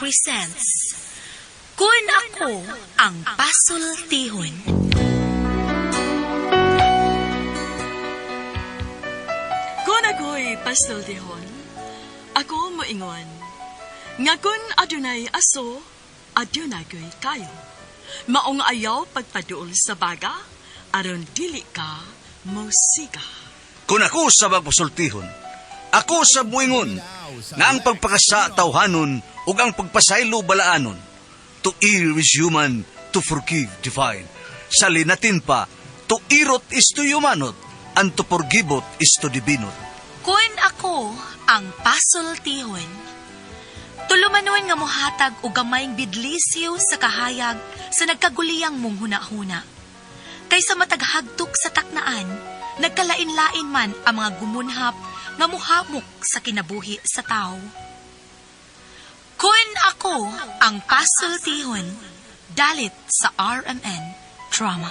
presents Kun Ako Ang Pasultihon. Kung ako'y pasultihon, ako moingon, nga kun adunay aso, adunay ko'y kayo. Maong ayaw pagpaduol sa baga, aron dili ka mosiga. Kung ako sa magpasultihon, ako sa buingon, nga ang pagpakasa tawhanon ug ang pagpasaylo balaanon. To err is human, to forgive divine. Sa linatin pa, to irot is to humanot, and to forgivot is to divinot. Kun ako ang pasultihon. Tulumanon nga mohatag og gamayng bidlisiw sa kahayag sa nagkaguliyang mong hunahuna. Kaysa mataghagtok sa taknaan, nagkalain-lain man ang mga gumunhap nga muhamok sa kinabuhi sa tao. Kun ako ang pasultihon, dalit sa RMN Drama.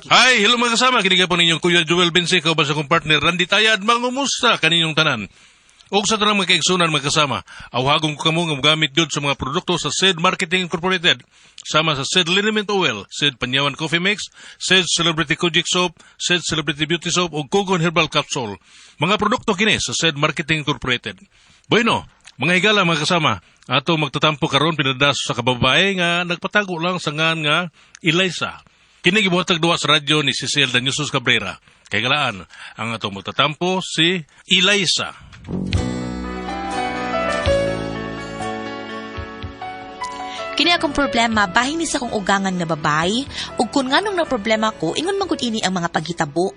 Hi, hello mga kasama. Kini po ninyong Kuya Joel Bense, kauban sa akong partner Randy Tayad, mangumusta kaninyong tanan. Og sa tanang mga kaigsunan mga kasama, awhagong ko kamo nga mogamit gyud sa mga produkto sa SED Marketing Incorporated, sama sa SED Liniment Oil, SED Panyawan Coffee Mix, SED Celebrity Kojic Soap, SED Celebrity Beauty Soap ug Kogon Herbal Capsule. Mga produkto kini sa SED Marketing Incorporated. Bueno, mga higala mga kasama, ato magtatampo karon pinadas sa kababae nga nagpatago lang sa ngan nga Eliza. Kini gibuhatag duwa sa radyo ni Cecil Danyusos Cabrera. Kay galaan, ang atong magtatampo si Eliza. Kini akong problema bahin ni sa akong ugangan nga babay ug kun nganong na problema ko ingon man gud ini ang mga paghitabo.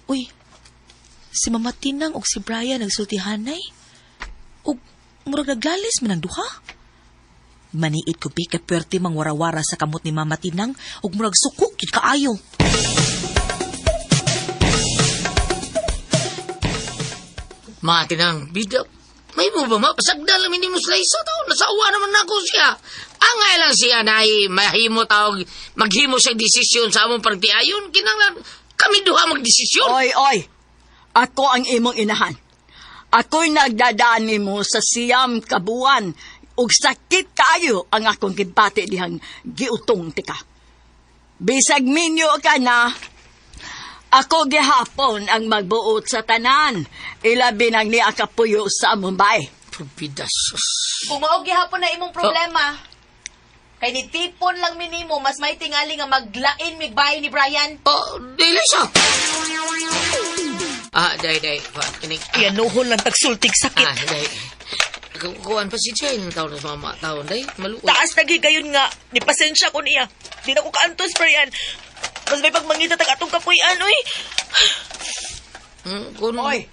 Uy, si Mama Tinang ug si Brian nagsultihanay. Ug murag naglalis man ang duha. Maniit ko bi kay puwerte mang warawara sa kamot ni Mama Tinang ug murag suko gid kaayo. Matinang, bida. May mo ba ma? Pasagda lang hindi mo sila isa tao. Nasawa naman ako siya. Angay lang siya na ay mahimo tawag, maghimo siya desisyon sa among partiayon. Kinanglan, kami duha magdesisyon. Oy, oy! Ako ang imong inahan. Ako'y nagdadaan nimo sa siyam kabuan ug sakit kaayo ang akong gibati dihang giutong tika. Bisag minyo ka na, ako gihapon ang magbuot sa tanan. Ilabi nang niya kapuyo sa among bahay. Probida, sus. Kung mao gihapon na imong problema, kay ni tipon lang minimo, mas may tingali nga maglain migbay ni Brian. Oh, dili siya. Ah, day, day. Pa, kining. Pianuhon lang tagsultig sakit. Ah, day. Kuan pa si Jane, taon na sa mama, taon, day. Maluoy. Taas na gayon nga, ni pasensya ko niya. Di na ko kaantos, Brian. Mas may pagmangita tag atong kapuy-an, uy. Kun, Oy,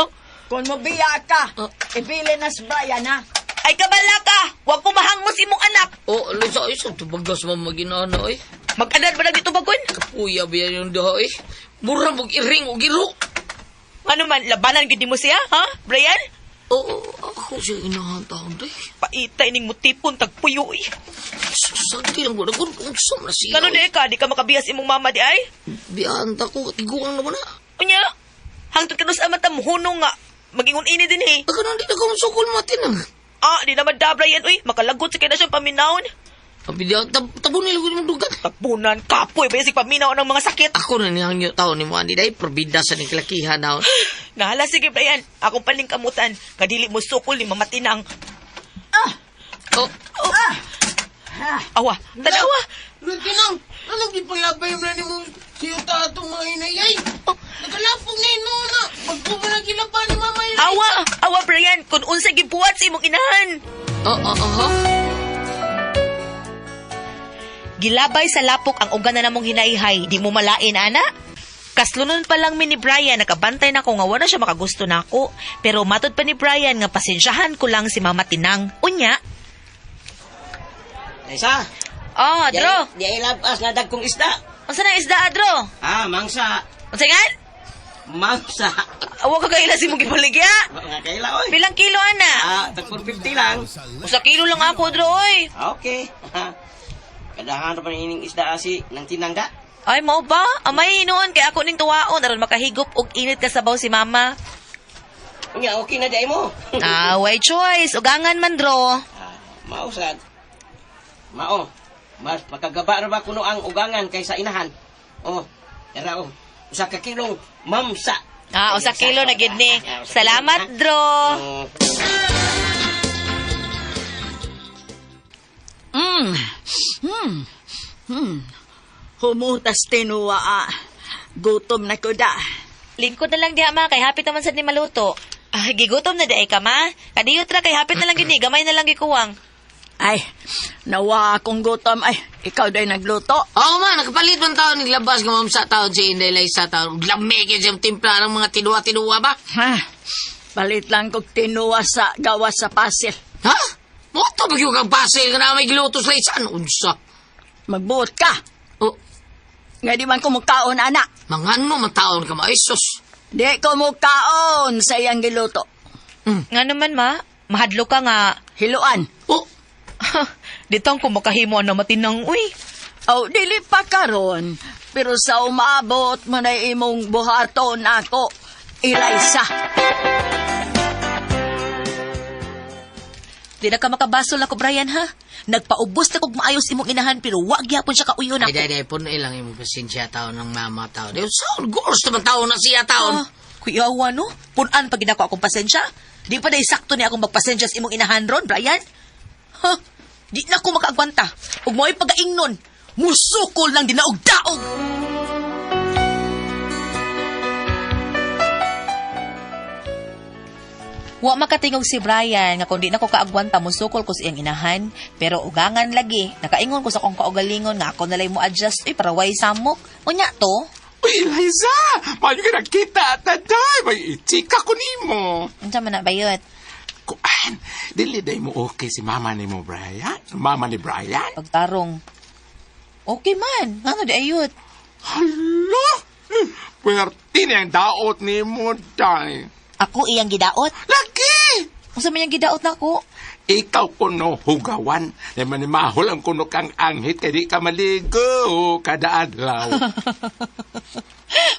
Oh, kung mobiya ka, Oh. ibili na si Brian ha. ay kabala ka! Huwag ko mahangmos imong anak. Oh, Lisa, ay, sa tubagas mo maginana, ay. Mag-anad ba na dito bagon? Kapuya ba yan yung duha, eh? Mura mag iring o giro. Ano man, labanan gid mo siya, ha, Brian? Oo, ako siya inahan taon, day. Paita ining mutipon tagpuyo, uy. Sagdi lang ko na kung saan na siya. Kano di ka, di ka makabiyas imong mama di ay? Biyaan ta ko, tiguan naman na. Unya, hangtod ka sa mata muhunong nga. Magingon ini din eh. Aga na, di na ko masukol matin ah. Ah, di naman da, Brian. Uy, makalagot sa kaya na siyang paminawon. Abi di, tabo nila ko yung dugan. Tabunan, kapoy, ba yung paminaw ng mga sakit. Ako na niyang yung taon ni mo, andi day, probida sa niklakihan na. Nahala, sige, Brian. Akong paningkamutan. Kadili mo sukol ni Mama Tinang. Oh, Awa, tanawa. Tinang, anong gipalabay mo na ni mo siyo ta atong mga inayay? Nagalapog na ino na. Pagkuba na gilapa ni Mama Eliza. Awa, awa, Brian. Kung unsa gibuhat sa imong inahan. oh, oh. Gilabay sa lapok ang ugan na namong hinayhay. Di mo malain, ana? Kaslunon pa lang mi ni Brian, nakabantay na ko nga wala siya makagusto nako. Pero matod pa ni Brian nga pasensyahan ko lang si Mama Tinang. Unya, Eliza, oh, Adro. Di ay labas nga dagkong isda. Unsa na isda, Adro? Ah, mangsa. Unsa nga? Mangsa. Awa ka kaila si mong gipaligya. Mga kaila, oy. Bilang kilo, ana? Ah, tag 450 lang. Usa kilo lang ako, Adro, oy. Okay. Kadahan pa ining isda si nang tinangga. Ay, mao ba? Amay, noon kay ako ning tuwaon aron makahigop og init ka sabaw si mama. Unya, okay na di mo. Ah, way choice. Ugangan man, dro. Ah, mao sad. Mao. Mas makagaba ra ba kuno ang ugangan kaysa inahan. Oh, era oh. Usa ka kilong mamsa. Ah, usa kilo na gid ni. Ah, usa kilo, Salamat, ha? dro. Oh. Mm. Mm. Mm. Humutas tinuwa ah. Gutom na ko da. Lingkod na lang diha, ma. Kay hapit naman sad ni maluto. Ah, gigutom na di ay ka, ma. Kadiyot ra kay hapit na lang gid ni. Gamay na lang gikuwang. Ay, nawa akong gutom. Ay, ikaw day nagluto. Oo ma, nakapalit man taon naglabas nga mamsa taon si Inday Liza taon. Lami kayo siyang timpla ng mga tinuwa-tinuwa ba? Ha? Palit lang kog tinuwa sa gawas sa pasil. Ha? Moto ba yung kang pasel nga na may giluto sa Liza? Ano, unsa? Magbuot ka. Oh, Nga di man kumukaon, anak. mga ano man taon ka ma, ay sus. Di kumukaon sa iyang giluto. Nga naman, ma. Mahadlo ka nga. Hiluan. Oh, Dito ang kumakahimo na matinang, uy. Aw, dili pa karon. Pero sa umabot mo na imong buhaton ako, Eliza. Di na ka makabasol ako, Brian, ha? Nagpaubos na kog maayos imong inahan pero wa gyapon siya kauyon ay, ako. day, day, puno lang imong pasensya taon ng mama taon. Di, sound goals naman taon na siya taon. Ah, kuyawa, no? Punan pag ginako akong pasensya. Di pa day sakto ni akong magpasensya sa imong inahan ron, Brian. Ha? Di na ko makaagwanta. Ug mo'y pagaingnon. Musukol lang dinaog-daog. Wa makatingog si Brian nga kung di na ko kaagwanta musukol ko sa iyang inahan, pero ugangan lagi. Nakaingon ko sa akong kaugalingon nga ako nalay mo adjust uy para way samok. Unya to. Uy, Eliza! Mayo ka nakita, taday! May ichika ko nimo. Unsa man na bayot? Kuan, dili day mo okay si mama ni mo, Brian? Mama ni Brian? Pagtarong. Okay man, ngano di ayot? Hala! Pwerte ni ang daot ni mo, day. Ako iyang gidaot. Lagi! Unsa man iyang gidaot nako? Ikaw kuno hugawan. Di man mahol ang kuno kang anghit kay di ka maligo kada adlaw.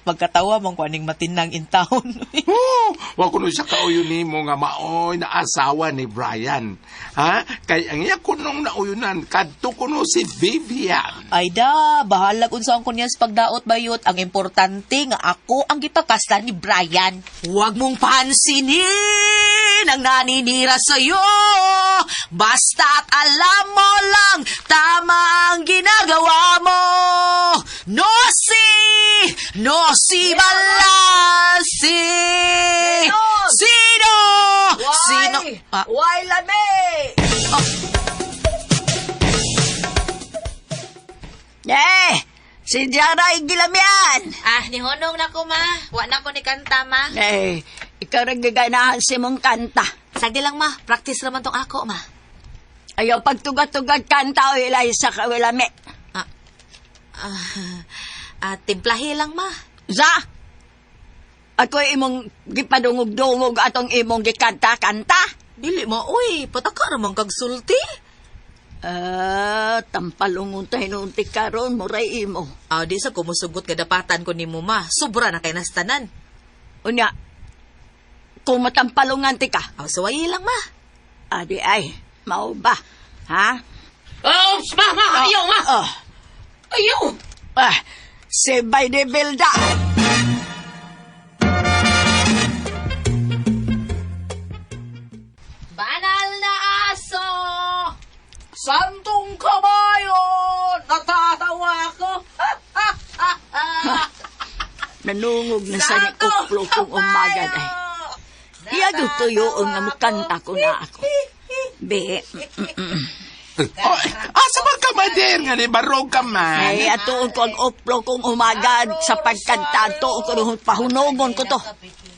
Magkatawa man ko aning matinang in town. Oh, wa kuno siya kauyon nimo nga maoy na asawa ni Brian. Ha? Kay ang iya kunong nauyunan kadto kuno si Vivian. Ay da, bahalag unsa ang kunya sa pagdaot bayot. Ang importante nga ako ang gipakaslan ni Brian. Huwag mong pansinin ang naninira sa'yo. Basta't alam mo lang, tama ang ginagawa mo. No si, no si balasi. Sino? Sino? Ah, Why lami? Eh, si Jara igilamian. ah, nihonong na ko ma. Wa na ko ni kanta ma. Eh, ikaw rin gaganahan si mong kanta. Sagdi lang ma, practice raman tong ako ma. Ayaw pagtugad-tugad kanta o Eliza ka lami. Ah, ah, timplahe lang ma. Za! Ako imong gipadungog-dungog atong imong gikanta-kanta. Dili ma, uy. Pataka ramang kagsulti. Ah, tampalungon tayo noon ti karon, muray imo. Ah, di sa kumusugot nga dapatan ko nimo ma. Sobra na kay nastanan. Unya, kung matampalungan ti ka, Ah, suwayi lang ma. adi ay, mao ba? Ha? Oh, ma, ma, ayaw, ma. Oh, Ayaw. ah, si Bay de Bilda. Banal na aso! Santong kabayo! Natatawa ako! Nanungog na sa ni kuplo kong umaga ay. Iyago tuyo nga mukanta ko na ako. Be, Oh, asa man ka mader nga ni barog ka man. ay atuon ko ang uplo kong umagad sa pagkanta. Atuon ko noon, pahunogon ko to.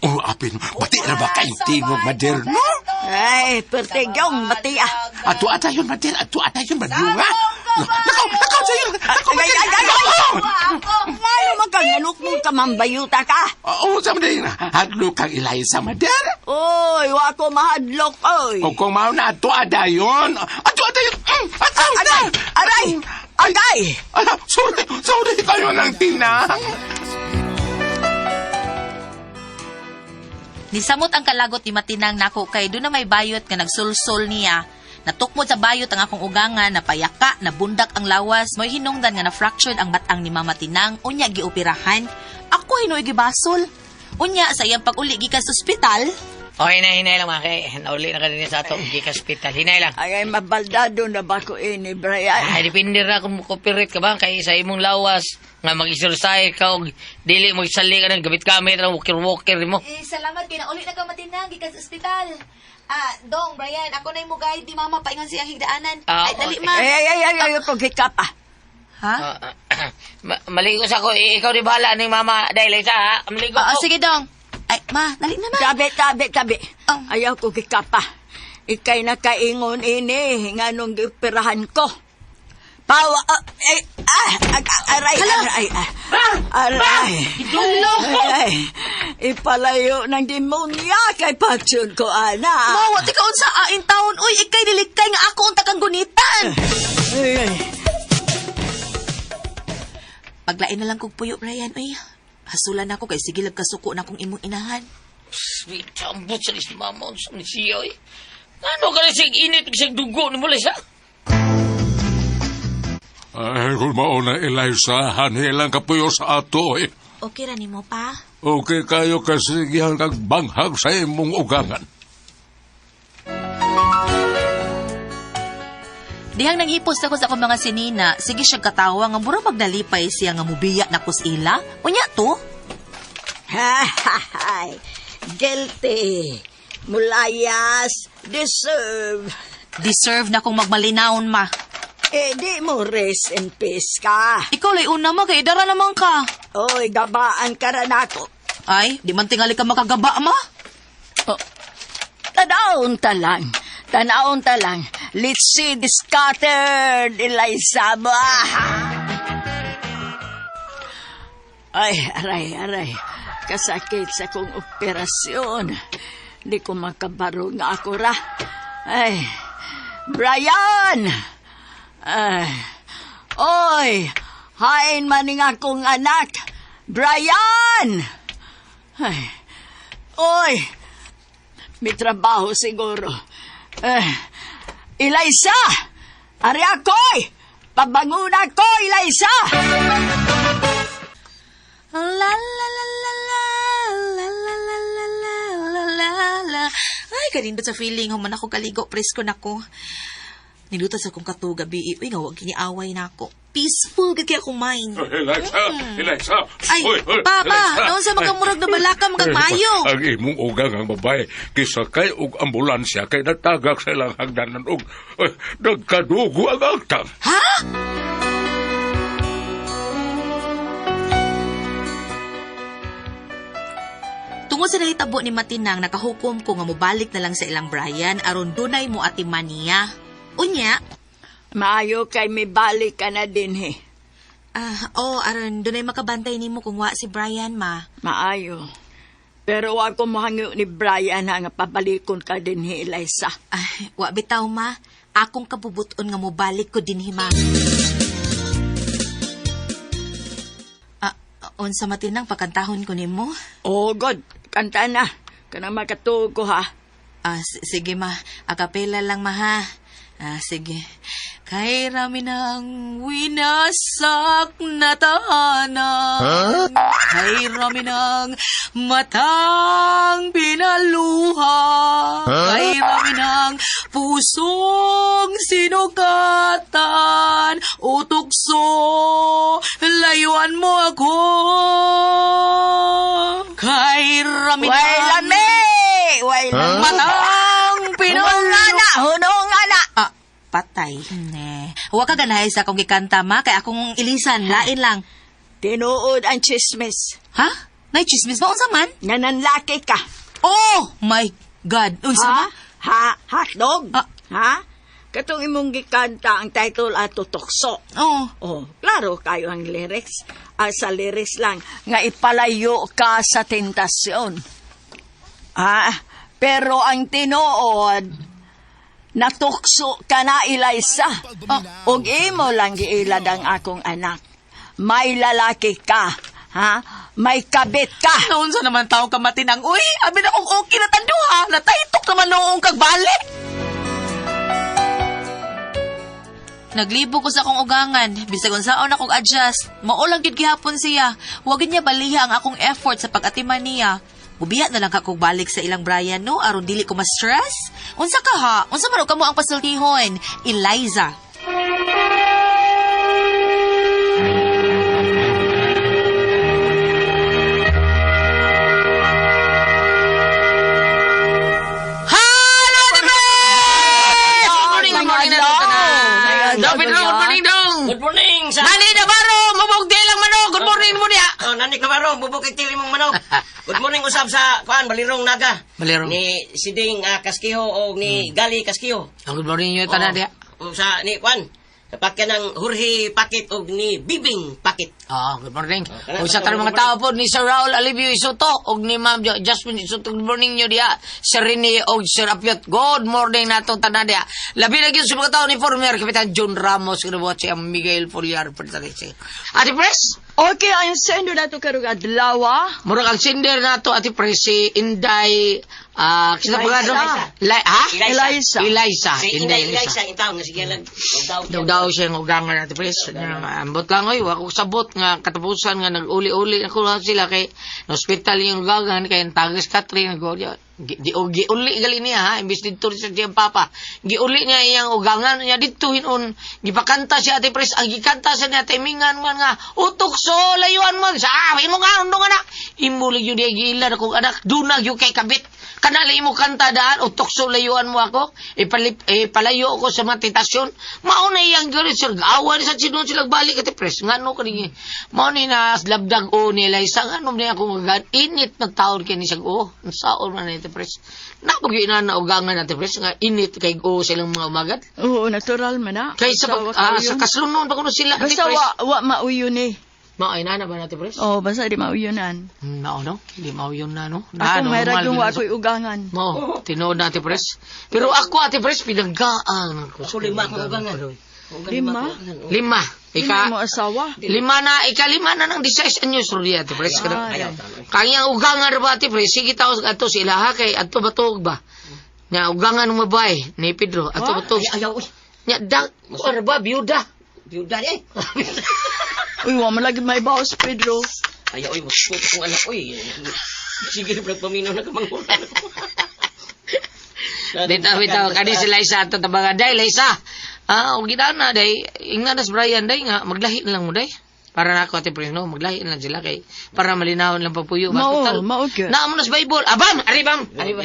Oh, apin, bati na ba kayo tingog mader no? Ay, pertigyong, bati ah. Ato atayon mader, ato atayon madunga. Nakaw, nakaw sayo. Nakaw Ay, ay, ay, ay, ay! Ngano man kang anok mo ka mambayuta ka? Oo, sa mader. Hadlo kang Eliza mader. Oy, wa ko mahadlok, oy. O kung mao na ato adayon. Ato adayon. Ato Aray! Aray! Agay! Ala, sorry, sorry kayo ng tinang. Nisamot ang kalagot ni Matinang nako kay doon na may bayot nga nagsulsol niya. Natukmod sa bayot ang akong ugangan, napayaka, nabundak ang lawas, mo'y hinungdan nga na-fractured ang batang ni Mama Tinang, unya gioperahan. Ako hinuoy gibasol. Unya sa iyang pag-uli gikan sa ospital, O, hinay, hinay lang mga kay. Nauli na ka din sa ato. Gikas hospital. Hinay lang. Ay, ay, mabaldado na ba ko ini, Brian? Ay, depende ra kung cooperate ka ba kay sa imong lawas nga mag-exercise ka og dili mo isali ka ng gamit-gamit ra walker-walker mo. Eh, salamat kay nauli na ka Matinang gikan sa ospital. Ah, Dong, Brian, ako na mo guide ni Mama paingon siyang higdaanan. Ah, Ay, dali okay. ma. Ay, ay, ay, ay, ay, pagkikap ah. Ha? Ah, maligo sa ako. Eh, ikaw di bahala ning mama dahil isa ha. Maligo Ah, ko. sige Dong. Ay, ma, dali na ma. Tabi, tabi, tabi. Oh. Ayaw ko gikapa. Ikay nakaingon ini, nga nung gipirahan ko. Pawa, ay, ah, aray, aray, ah, aray. Ay, ipalayo ng demonya kay paksyon ko, ana. Ma, wa ti ka unsa ain taon. Uy, ikay dilikay nga ako unta kang gunitan. Ay, ay. Paglain na lang kog puyo, Brian. Uy, hasulan ako kay sige lag kasuko na kong imong inahan. Sweet, ambot sa ni mama unsa ni siya oy. Ano ka na siyang init ug siyang dugo ni mo Lisa? Ay, kung mauna, Eliza, hanilang kapuyo sa ato eh. Okay ra nimo pa. Okay kayo kasi gihan kag banghag sa imong ugangan. Dihang nanghipos ako sa akong mga sinina, sige siya katawa nga mura magnalipay siya nga mubiya na kus ila. Unya to. Hay, guilty. Mulayas, deserve. Deserve na kong magmalinawon ma. Eh, di mo rest in peace ka. Ikaw lay una ma kay dara naman ka. Oy, gabaan ka ra nako. Ay, di man tingali ka makagaba ma. Oh. Tanawon ta lang. Tanawon ta lang. Let's see the scattered, Eliza. Ay, aray, aray. Kasakit sa kong operasyon. Di ko makabaro nga ako ra. Ay, Brian! Ay, oy, hain man nga akong anak. Brian! Ay, oy, may trabaho siguro. Eh, Eliza! Ari ako'y! Pabanguna ko, Eliza! La la la la la la la la la la la la. Ay, kanindot sa feeling human ako kaligo presko na ko. Nilutas sa akong katuga bi, uy nga wag kiniaway na ako. Peaceful gid kay akong mind. Eliza, Eliza. Ay, Oy, oy, papa, Eliza. noon sa mga murag na balaka mga maayo. Ang imong ugang ang babae, kisakay og ambulansya kay natagak sa ilang hagdanan og ay, nagkadugo ang agtang. Ha? Tungod sa nahitabo ni Matinang, nakahukom ko nga mobalik na lang sa ilang Brian aron dunay mo atiman niya. Unya, Maayo kay may balik ka na din eh. ah, oh, aron dunay makabantay nimo kung wa si Brian ma. Maayo. Pero wa ko mohangyo ni Brian ha, nga pabalikon ka din he, Eliza. Ay, wa bitaw ma. Akong kabubuton nga mobalik ko dinhi ma. Ah, unsa Matinang pakantahon ko nimo? Oh, God. Kanta na. Kanang makatuog ko ha. Ah, sige ma, akapela lang ma ha. Ah, sige. Kay rami ng winasak na tahanan. Kay rami ng matang binaluha. Kay rami ng pusong sinugatan. O tukso, layuan mo ako. Kay rami Way ng lami! Way lami! matang Hunong nga pinaluha. na! Hunong nga na! Ah, patay. Ne. Huwag ka ganahay sa akong gikanta, ma. Kay akong ilisan, lain lang. Tinuod ang chismis. Ha? Nay chismis ba? Unsa man? Nga nanlaki ka. Oh my God. Unsa Ha? man? Ha? Hotdog? Ah. Ha? Katong imong gikanta ang title ato tukso. Oh. Oh, klaro kayo ang lyrics. Ah, sa lyrics lang nga ipalayo ka sa tentasyon. Ah, pero ang tinuod Natukso ka na, Eliza. Ug imo lang giilad ang akong anak. May lalaki ka, ha? May kabit ka. Naunsa naman taong kamatinang, uy, abi na kung okay na tanduha, nataitok naman noong kagbalik. Naglibo ko sa akong ugangan, bisag unsaon akong adjust, mao lang gyud gihapon siya. Wa gyud niya baliha ang akong effort sa pag-atiman niya. Mubiya na lang ka kog balik sa ilang Brian no aron dili ko ma-stress. Unsa ka ha? Unsa man ka mo ang pasultihon? Eliza. Hello, the best! Good morning, good morning na tanan. Dong Pedro, good morning, dong. Good morning sa Nani Navarro, mabog di lang manok. Good morning mo niya. Oh, nanik Navarro, bubok kay tili mong manok. Good morning usab sa kuan Balirong Naga. Balirong. Ni Siding Kaskiho o ni Gali Kaskiho. Oh, good morning nyo tanan diha. O sa ni kuan sa pakyan ng Jorge Pakit og ni Bibing Pakit. Ah, good morning. kana- O sa tanang mga tao po ni Sir Raul Alivio Isoto og ni Ma'am Jasmine Isoto. Good morning nyo diha. Sir Rene og Sir Apiot. Good morning natong tanan diha. Labi na gyud sa mga tao ni former Kapitan John Ramos kinabuhat siya Miguel Foliar Pertalese. Ate Pres, Okay, ang sendo na to karong adlaw. murag ang sender nato Ate Pres si Inday kita pa Eliza. Ha? Eliza. Eliza. Si Inday Inday Eliza. Eliza in town nga sige lang. Daw Daw daw siya ng ugangan natin pres. Ambot lang oy, wa ko sabot nga katapusan nga nag-uli-uli ako lang sila kay na hospital yung ugangan kay ang tagas Catherine nag di giuli gali niya ha imbis didto sa siyang papa. Giuli niya iyang ugangan niya didto hinon gipakanta siya ate pres ang gikanta sa niya timingan man nga utok so layuan man sa imo nga undong anak imo lang yun niya giila na kong anak dunag yung kay kabit kanali mo kanta daan o tukso layuan mo ako ipalip ipalayo ko sa mga tentasyon mao na iyang gari sir awan sa sinon sila balik ati pres ngano kani mao ni na labdag o ni Eliza ngano ni ako magan init na taon kini siya o saon man ni ati pres napag ina na ugangan ati pres nga init kay o silang mga umagat Oo, natural man na. kay sa Basta pag, wa sa kauyon. kaslunon pa kuno sila ati Basta pres wa, wa mauyon eh. mao ina na ba na ati pres? Oh, basta di mauyunan. Mao no di mao yun na no Na, Ako may normal ragyong gyud wa na sa- ako'y ugangan. Mo, tinuod na Ate Pres. Pero ako, Ate Pres, pinaggaan ako. Ako lima akong ugangan. Lima? Lima. Ika, Ika, mo asawa. lima na, ika lima na ng 16 anyos, Rudy, Ate Pres. Ay. Kaya ugangan ra ba, Ate Pres? Sige tao, ato sila ha, kay ato batog ba? Nya, ugangan ng babae, ni Pedro, ato batog. Ay, ayaw uy. Nya, da, ano ba, biyuda. Biyuda ni. Uy, wa man lagi may bawas, Pedro. Ayaw uy, muskot akong anak uy. Sige na paminaw na kamanghuran. Bitaw, bitaw. Kani si Liza ato tabangan. Day, Liza. Og ginana, day. Ingna na si Brian, day nga. Maglahi na lang mo, day. Para na ako, Ate Pres, no? Maglahi na lang sila kay para malinawon lang papuyo. Mao, Total, mao gyud. Naamo na sa Bible. Abam! Ari, bam! Ari, bam.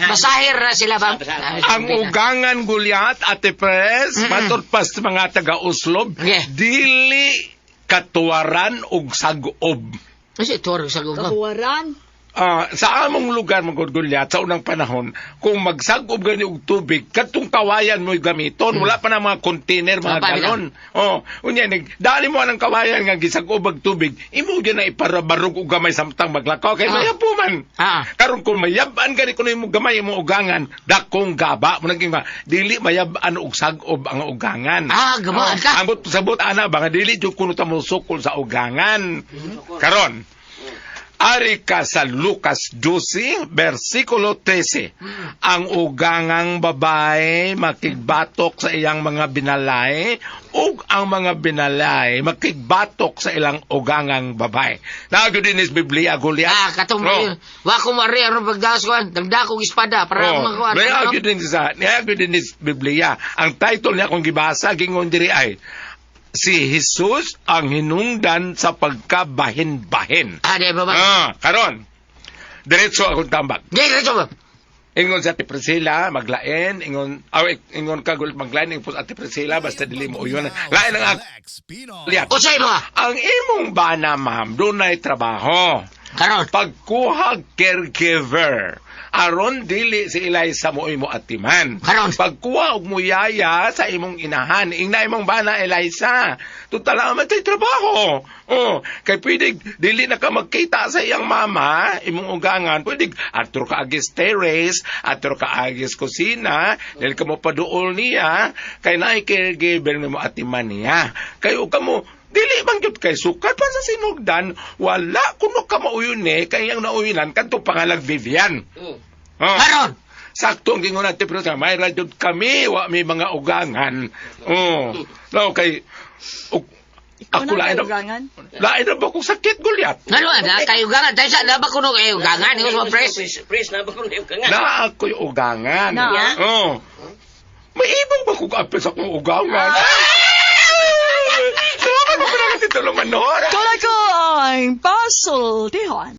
Masahir na sila, bam. Ang ugangan gulyat, Ate Pres, matud pa sa mga taga-Oslob, Okay. dili katuwaran og sag-ob. Kasi ito, sa gubam. Kahuwaran. Sa among lugar mga gulyat sa unang panahon kung magsagob gani og tubig kadtong kawayan mo gamiton wala pa na mga container mga Wala pa, galon oh unya nig dali mo ang kawayan nga gisagob og tubig imo gyud na iparabarog og gamay samtang maglakaw kay mayapo man. Karon kung mayab-an gani kuno imo gamay imo ugangan dakong gaba mo naging dili mayab-an og sag-ob ang ugangan. Gabaan ka. Ambot sabot ana ba nga dili jud kuno ta mosukol sa ugangan. Karon ari ka sa Lucas 12, versikulo 13. Ang ugangang babae makigbatok sa iyang mga binalay ug ang mga binalay makigbatok sa ilang ugangang babae. Nago din is Biblia Goliath. Katong Oh. wa ko mari aron pagdaos ko dagda kong espada para Oh, makuan. Nago din sa nago din is Biblia. Ang title niya kung gibasa gingon diri ay si Jesus ang hinungdan sa pagkabahin-bahin. Di ba ba? Karon. Diretso akong tambak. Di, diretso ba? Ingon sa Ate Priscilla, maglain, ingon, aw, ingon ka gulit maglain, ingon po sa Ate Priscilla, basta dili mo uyon. Lain ang ako. Unsay mo? Ang imong bana, ma'am, dunay trabaho. Karon. Pagkuha caregiver. Aron dili si Eliza mo imo atiman. Karon. Pagkuha og muyaya sa imong inahan, ingna imong bana Eliza. Total man tay trabaho. Oh, kay pwede dili na ka magkita sa iyang mama, imong ugangan, pwede adto ka agis terrace, adto ka agis kusina, dili ka mo paduol niya, kay naay caregiver nimo atiman niya. Kay ug kamo dili man gyud kay sukat pa sa sinugdan, wala kuno ka mauyon eh, kay ang nauyonan kadto pangalag Vivian. Oh. Karon. Sakto ang gingon natin pero sa may radyo kami, wa may mga ugangan. Oh. No, kay Ikaw ako na lain kay na, ugangan. lain na ba kung sakit gulyat? Ngano ana kay ugangan tayo sa na ba kuno kay ugangan ingon sa pres. Pres, na ba kuno ugangan? Na ako'y ugangan. Na. Oh. May ibang ba kung apel sa akong ugangan? Salamat mo ko na kasi tulungan noon. Kala ko ang pasultihan.